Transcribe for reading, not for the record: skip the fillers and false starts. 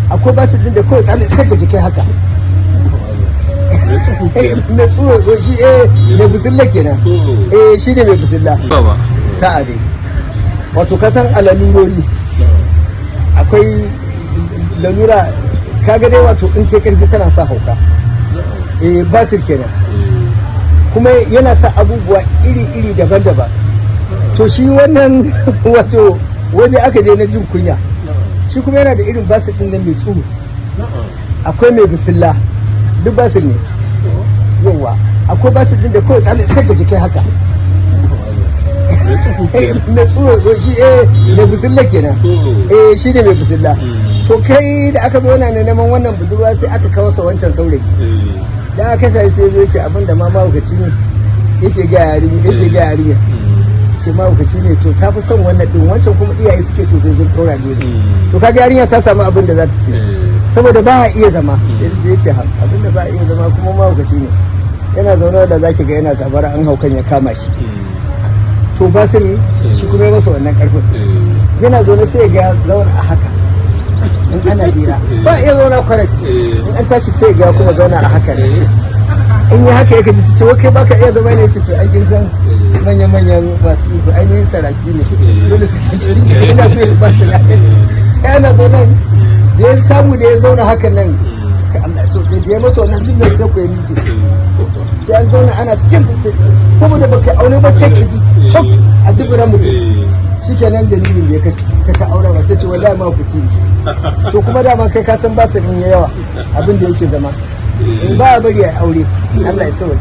Akwai basir din da kawai sai ka ji kai haka. Mai tsuro ko shi, mai busilla kenan. Shi ne mai busilla. Baba. Sa'a dai, wato kasan a lalurori akwai lalura, kaga dai, wato in ce karfi tana sa hauka. Basir kenan, kuma yana sa abubuwa iri-iri daban-daban. To shi wannan, wato waje aka je na jin kunya, shi kuma yana da irin basir din nan mai tsuro, akwai mai bisilla, duk basir ne. Yawa, akwai basir din da kawai sai ka ji kai haka. Mai tsuro ko shi, mai bisilla kenan. Shi ne mai bisilla. To kai da aka zo na neman wannan budurwa, sai aka kawo sa wancan saurayi da aka kashe, sai ya zo ya ce abin da ma mahaukaci ne yake ga yarinya, yake ga yarinya, ce mahaukaci ne. To ta fi son wannan din, wancan kuma iyaye suke so sai sun ɗora dole. To kaga yarinya ta samu abin da za ta ce, saboda ba a iya zama. Sai ya ce abin da ba a iya zama kuma mahaukaci ne, yana zaune da zaki ga yana zabara an haukan ya kama shi. To basir shi kuma ya masa wannan karfin, yana zaune sai ya ga ya zauna a haka in ana hira, ba iya zauna correct. In an tashi sai ya ga kuma zauna a haka ne. In yi haka ya kaji ta ce, "Wai kai baka iya zama ne?" Ce, "To ai kin san manyan-manyan masu iko, ainihin saraki ne, dole su ke ciki." Ina so ya ba su lafiya, sai ana zaune da ya samu da ya zauna hakan nan. Allah so da ya masa wannan jimlar, sai ku ya miƙe, sai an zauna ana cikin, saboda baka aure ba, sai ka ji cok a duburan mutum. Shikenan, dalilin da ya kashe ta ka aure ba, ta ce wallahi ma ku ci ne. To kuma dama kai ka san basir in ya yawa abin da yake zama, in ba a bari a aure. Allah ya sauke.